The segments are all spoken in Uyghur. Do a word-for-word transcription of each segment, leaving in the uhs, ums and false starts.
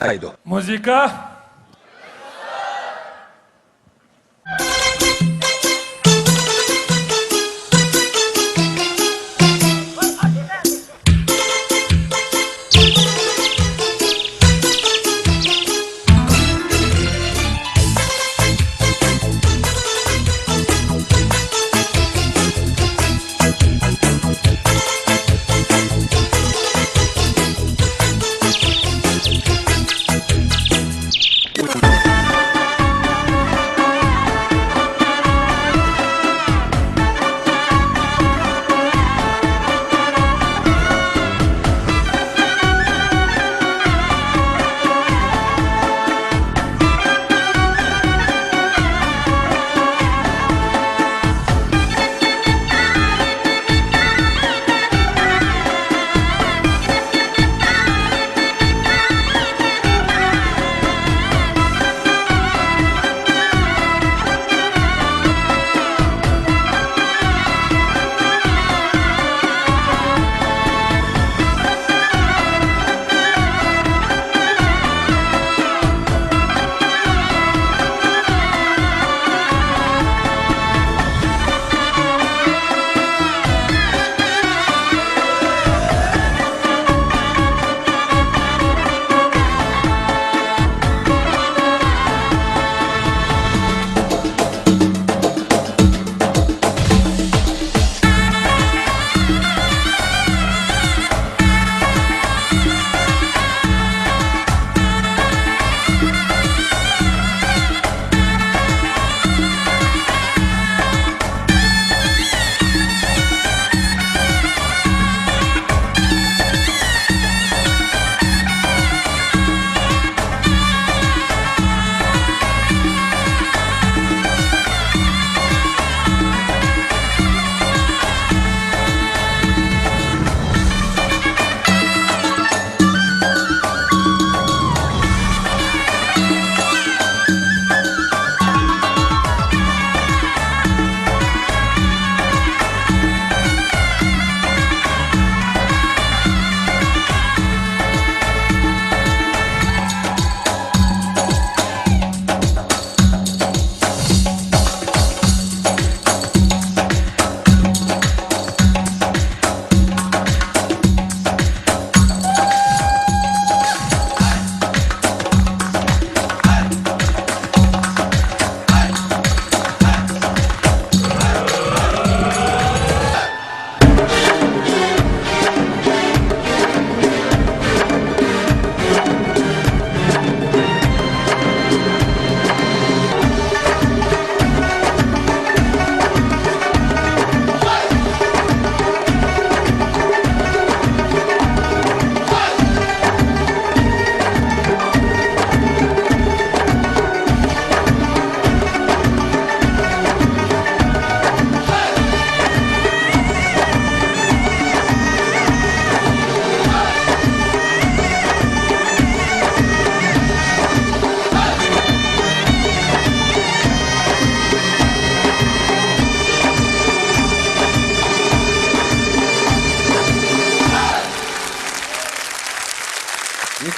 ئەيدۇ. مۇزىكا.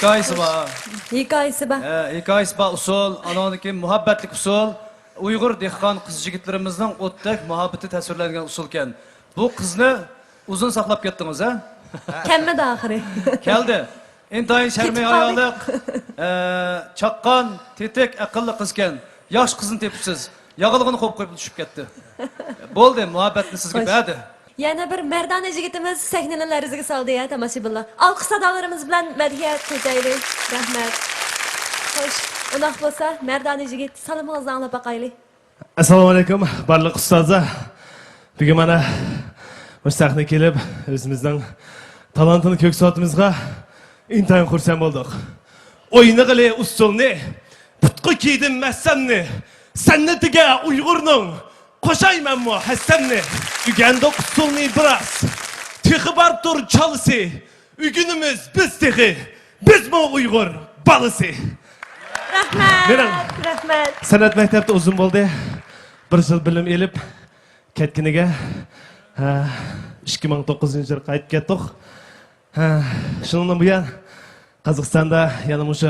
ھېكايىسى بار. ھېكايىسى بار. ھە، ھېكايىسى بار ئۇسسۇل، ئانىڭدىن كېيىن مۇھەببەتلىك ئۇسسۇل. ئۇيغۇر دېھقان قىز-يىگىتلىرىمىزنىڭ ئوتتەك مۇھەببىتى تەسۋىرلەنگەن ئۇسسۇلكەن. بۇ قىزنى ئۇزۇن ساقلاپ كەتتىڭىز، ھە؟ كەلمىدى ئاخىرى. كەلدى. ئىنتايىن شەرمى كېتىپ قالدى. ھايالىق، ئە، چاققان، تېتىك، ئەقىللىق قىزكەن. ياخشى قىزنى تېپىپسىز. ياغلىغىنى قوپۇپ قويۇپ چۈشۈپ كەتتى. بولدى، مۇھەببەتنى سىزگە خوش. بەردى. يەنە بىر مەردانە يىگىتىمىز سەھنىنى لەرزىگە سالدى، ھە، تاماشىبىنلار. ئالقىش سادالىرىمىز بىلەن مەدھىيە تىلەيلى. رەھمەت. خوش، ئۇنداق بولسا، مەردانە يىگىت، سالىمىڭىزنى ئاڭلاپ باقايلى. ئەسسالامۇ ئەلەيكۇم، بارلىق ئۇستازلار. بۈگۈن مانا مۇشۇ سەھنىگە كېلىپ، ئۆزىمىزنىڭ تالانتىنى كۆرسىتىۋاتىمىزغا ئىنتايىن خۇرسەن بولدۇق. ئوينىغىلى ئۇسسۇلنى، پۇتقا كىيدىم مەسسەمنى، سەنئىتىگە ئۇيغۇرنىڭ قوشايمەنمۇ ھەسسەمنى؟ ئۆگەندۇق ئۇسسۇلنى بىراز، تېخى باردۇر چالىسى. ئۆگىنىمىز بىز تېخى، بىزمۇ ئۇيغۇر بالىسى. رەھمەت، مېنىڭ رەھمەت. سەنئەت مەكتەپتە ئۇزۇن بولدى، بىر يىل بىلىم ئېلىپ كەتكىنىگە. ھە، ئىككى مىڭ توققۇزىنچى يىل قايتىپ كەتتۇق. ھە، شۇنىڭدىن بۇيان قازاقىستاندا يەنە مۇشۇ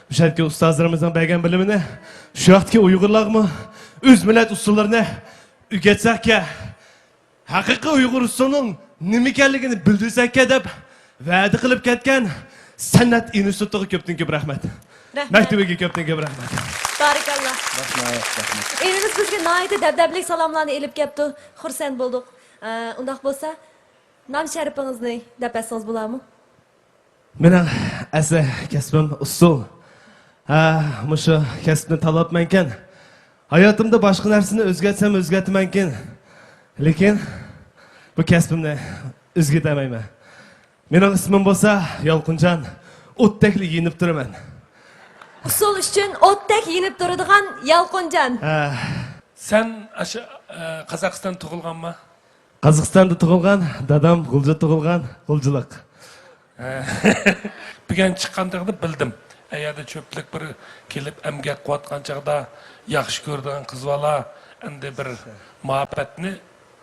مۇشەدىكى ئۇستازلىرىمىزنىڭ بەرگەن بىلىمىنى شۇ ياقتىكى ئۇيغۇرلارغىمۇ ئۆز مىللەت ئۇسسۇللىرىنى ئۆگەتسەككە، ھەقىقىي ئۇيغۇر ئۇسسۇلىنىڭ نېمە ئىكەنلىكىنى بىلدۈرسەككە دەپ ۋەدە قىلىپ كەتكەن سەنئەت ئىنستىتۇتىغا كۆپتىن كۆپ رەھمەت. رەھمەت. مەكتىۋىگە كۆپتىن كۆپ رەھمەت. بارىكاللا. رەھمەت، رەھمەت. ئىنىمىز بىزگە ناھايىتى دەبدەبىلىك سالاملارنى ئېلىپ كەپتۇ. خۇرسەن بولدۇق. ئە، ئۇنداق بولسا، نام شەرىپىڭىزنى دەپ بەرسىڭىز بولارمۇ؟ مېنىڭ ئەسلى كەسپىم ئۇسسۇل. ھە، مۇشۇ كەسىپنى تاللاپمەنكەن. ھاياتىمدا باشقا نەرسىنى ئۆزگەرتسەم ئۆزگەرتىمەنكىن. لېكىن بۇ كەسپىمنى ئۆزگەرتەلمەيمەن. مېنىڭ ئىسمىم بولسا يالقۇنجان. ئوتتەكلا يېنىپ تۇرىمەن. ئۇسسۇل ئۈچۈن ئوتتەك يېنىپ تۇرىدىغان يالقۇنجان. ھە. سەن ئاشۇ، ئە، قازاقىستاندا تۇغۇلغانما؟ قازاقىستاندا تۇغۇلغان، دادام غۇلجىدا تۇغۇلغان، غۇلجىلىق. بۈگۈن چىققان چاغدا بىلدىم. ئەگەردە چۆپلۈك بىر كېلىپ ئەمگەك قىلىۋاتقان چاغدا ياخشى كۆرىدىغان قىز بالا ئەمدى بىر مۇھەببەتنى،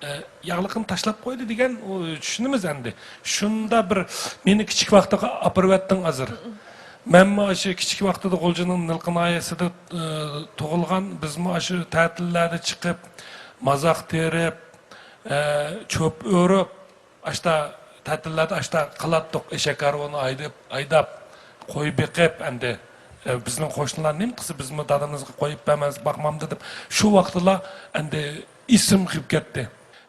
ئە، ياغلىقىنى تاشلاپ قويدى دېگەن، ئۇ چۈشىنىمىز ئەمدى. شۇندا بىر مېنى كىچىك ۋاقتىغا ئاپىرىۋەتتىڭ ھازىر. مەنمۇ ئاشۇ كىچىك ۋاقتىدا غۇلجىنىڭ نىلقا ناھىيەسىدە، ئە، تۇغۇلغان. بىزمۇ ئاشۇ تەتىللەردە چىقىپ، مازاق تېرىپ، ئە، چۆپ ئۆرۈپ، ئاشتا تەتىللەردە ئاشتا قىلاتتۇق، ئېشەك ھارۋىنى ھايداپ، ھايداپ، قوي بېقىپ، ئەمدى، ئە، بىزنىڭ قوشنىلار نېمە قىلسا، بىزمۇ دادىمىزغا قويۇپ بەرمەس، باقمامدۇ دەپ، شۇ ۋاقىتلا ئەمدى ئېسىم كېلىپ كەتتى.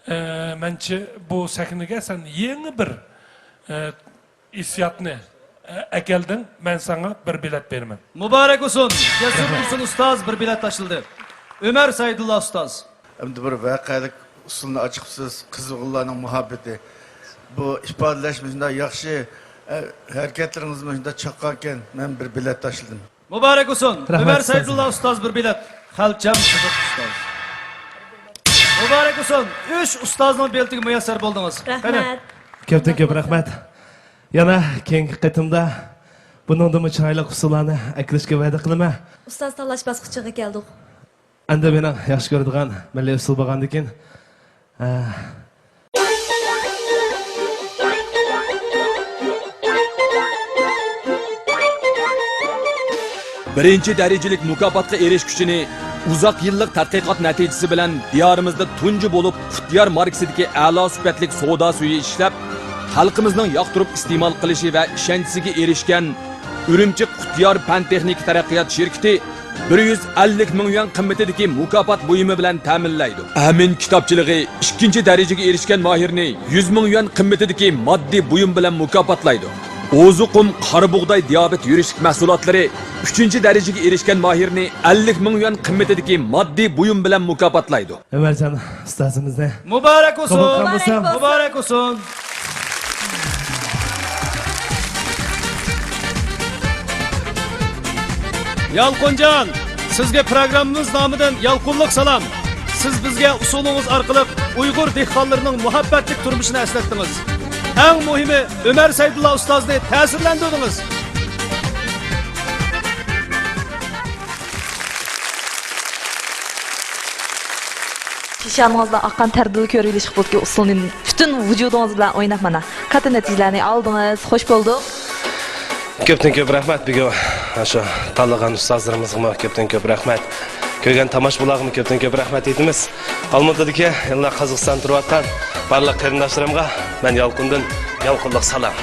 ئە، مەنچە بۇ سەھنىگە سەن يېڭى بىر، ئە، ھېسسىياتنى، ئە، ئەكەلدىڭ، مەن ساڭا بىر بېلەت بېرىمەن. مۇبارەك بولسۇن! جەسۇر تۇرسۇن ئۇستاز بىر بېلەت تاشلىدى. ئۆمەر سەيدۇللا ئۇستاز. ئەمدى بىر ۋەقەلىك ئۇسسۇلنى ئاچىقىپسىز، قىز ئوغۇللارنىڭ مۇھەببىتى. بۇ ئىپادىلەشمۇ شۇنداق ياخشى، ئە، ھەرىكەتلىرىڭىزمۇ شۇنداق چاققانكەن، مەن بىر بېلەت تاشلىدىم. مۇبارەك بولسۇن! رەھمەت، ئۆمەر ئۇستاز. سەيدۇللا ئۇستاز بىر بېلەت، خەلچەم سىدىق ئۇستاز. مۇبارەك بولسۇن! ئۈچ ئۇستازنىڭ بېلىتىگە مۇيەسسەر بولدىڭىز. رەھمەت. قېنى؟ كۆپتىن كۆپ رەھمەت. يەنە كېيىنكى قېتىمدا بۇنىڭدىنمۇ چىرايلىق ئۇسسۇللارنى ئەكىرىشكە ۋەدە قىلىمەن. ئۇستاز تاللاش باسقۇچىغا كەلدۇق. ئەمدى مېنىڭ ياخشى كۆرىدىغان مىللىي ئۇسسۇل بولغاندىكىن، ھە. بىرىنچى دەرىجىلىك مۇكاپاتقا ئېرىشكۈچىنى ئۇزاق يىللىق تەتقىقات نەتىجىسى بىلەن دىيارىمىزدا تۇنجى بولۇپ قۇتيار ماركىسىدىكى ئەلا سۈپەتلىك سودا سۈيى ئىشلەپ، خەلقىمىزنىڭ ياقتۇرۇپ ئىستېمال قىلىشى ۋە ئىشەنچىسىگە ئېرىشكەن ئۈرۈمچى قۇتيار پەن تېخنىكا تەرەققىيات شىركىتى بىر يۈز ئەللىك مىڭ يۈەن قىممىتىدىكى مۇكاپات بۇيۇمى بىلەن تەمىنلەيدۇ. ئەمىن كىتابچىلىقى ئىككىنچى دەرىجىگە ئېرىشكەن ماھىرنى يۈز مىڭ يۈەن قىممىتىدىكى ماددىي بۇيۇم بىلەن مۇكاپاتلايدۇ. ئوزۇقۇم، قارا بۇغداي، دىيابېت يۈرۈشلۈك مەھسۇلاتلىرى ئۈچىنچى دەرىجىگە ئېرىشكەن ماھىرنى ئەللىك مىڭ يۈەن قىممىتىدىكى ماددىي بۇيۇم بىلەن مۇكاپاتلايدۇ. ئۆمەرجان ئۇستازىمىزنى مۇبارەك بولسۇن! قوبۇل قىلغان بولسام. مۇبارەك بولسۇن! يالقۇنجان، سىزگە پروگراممىمىز نامىدىن يالقۇنلۇق سالام. سىز بىزگە ئۇسسۇلىڭىز ئارقىلىق ئۇيغۇر دېھقانلىرىنىڭ مۇھەببەتلىك تۇرمۇشىنى ئەسلەتتىڭىز. ئەڭ مۇھىمى، ئۆمەر سەيدۇللا ئۇستازنى تەسىرلەندۈردىڭىز. پېشانىڭىزدىن ئاققان تەردىنلا كۆرۈۋېلىشقا بولىدىكى ئۇسسۇلنى پۈتۈن ۋۇجۇدىڭىز بىلەن ئويناپ، مانا، كاتتا نەتىجىلەرنى ئالدىڭىز. خوش بولدۇق. كۆپتىن كۆپ رەھمەت. بۈگۈن شۇ تاللىغان ئۇستازلىرىمىزغىمۇ كۆپتىن كۆپ رەھمەت. كۆرگەن تاماشىبىنلارغىمۇ كۆپتىن كۆپ رەھمەت ئېيتىمىز. ئالمۇتىدىكى، يەنە قازاقىستاندا تۇرۇۋاتقان بارلىق قېرىنداشلىرىمغا مەن يالقۇندىن يالقۇنلۇق سالام.